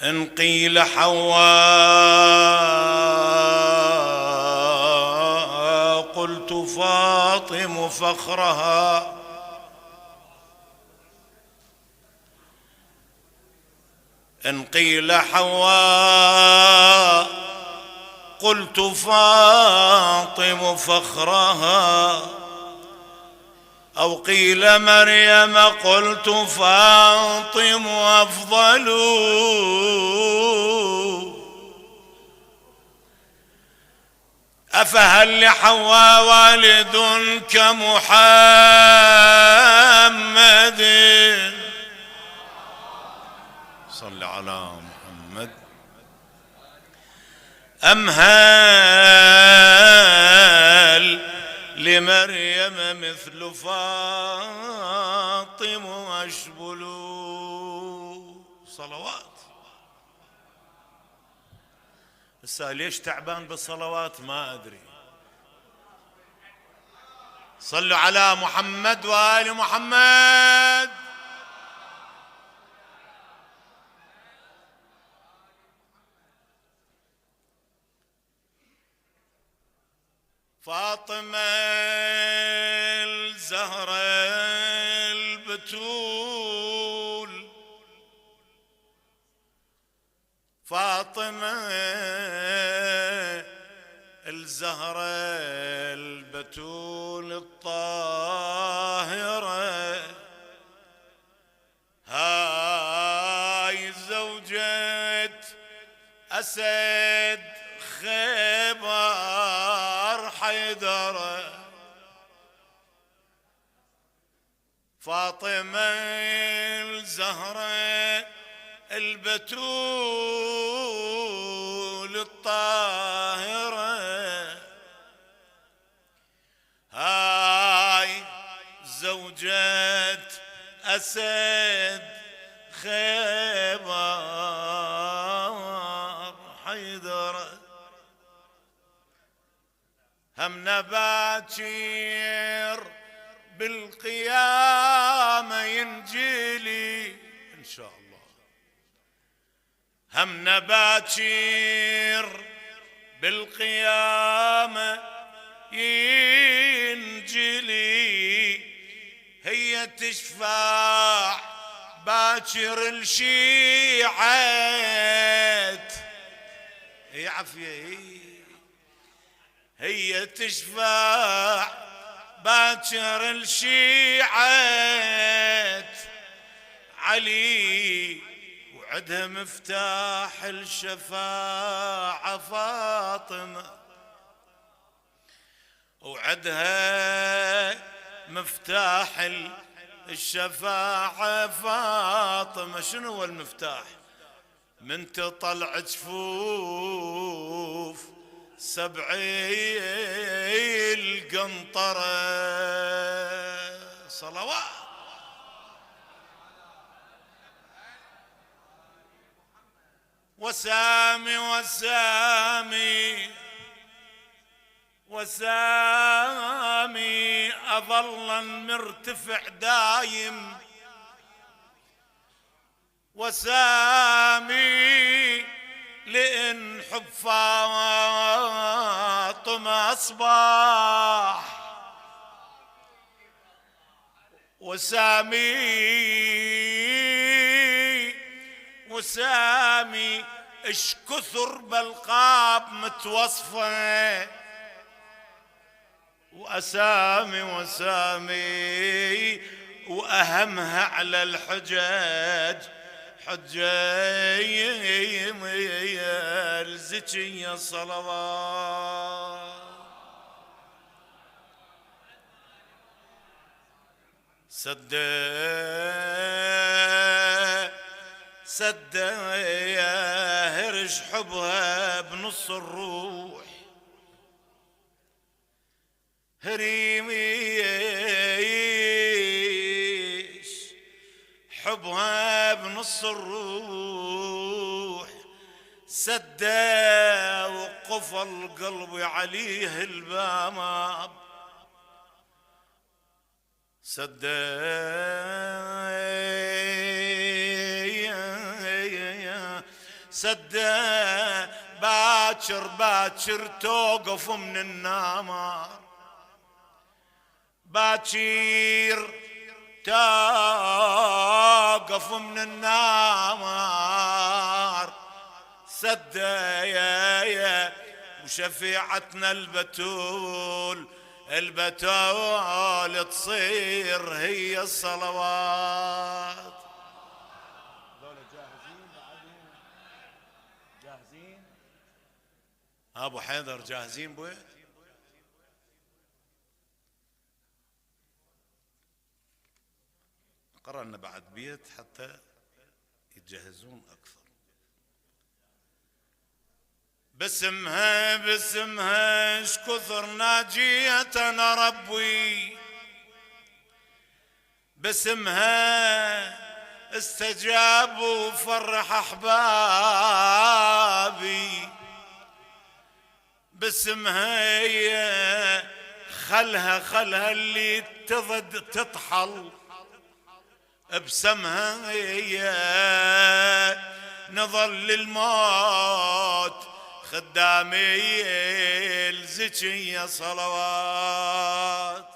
إن قيل حواء قلت فاطم فخرها. إن قيل حواء قلت فاطم فخرها، أو قيل مريم قلت فاطم أفضل. أفهل لحواء والد كمحمد؟ صل على محمد. أم هل لمريم مثل فاطم أشبل؟ صلوات. هسه ليش تعبان بالصلوات ما أدري. صلوا على محمد وآل محمد. فاطمة الزهرة البتول، فاطمة الزهرة البتول الطاهرة، هاي زوجة أسد خيبر حيدر. فاطمة الزهرة البتول الطاهرة، هاي زوجة أسد خيبر حيدر. هم نباكر بالقيامة ينجلي إن شاء الله. هم نباكر بالقيامة ينجلي، هي تشفع باكر الشيعات. هي عافية، هي تشفع باكر الشيعات علي، وعدها مفتاح الشفاعة فاطمة، وعدها مفتاح الشفاعة فاطمة. شنو هو المفتاح؟ من تطلع جفوف سبعي القنطرة. صلوات. وسامي وسامي وسامي أظل مرتفع دايم، وسامي لإن حب فاطمة أصبح، وسامي وسامي اش كثر بالقاب متوصفة، وأسامي وسامي وأهمها على الحجاج حجة الزكية. صلوات. سد يا هرش حبها بنص الروح، هريميش حبها بنص الروح، سدا وقفل قلبي عليه الباب، سدا سده باكر باكر توقف من النار، باكر توقف من النار، سده يا وشفيعتنا البتول، البتول تصير هي الصلوات. دولة جاهزين بعدين؟ جاهزين؟ ابو حيدر جاهزين بوي؟ قررنا بعد بيت حتى يتجهزون اكثر. باسمها باسمها اش كثر ناجيتنا ربي، باسمها استجاب وفرح احبابي، باسمها هي خلها اللي تضد تطحل، بسمها هي نظل الموت خدامي الزكية صلوات.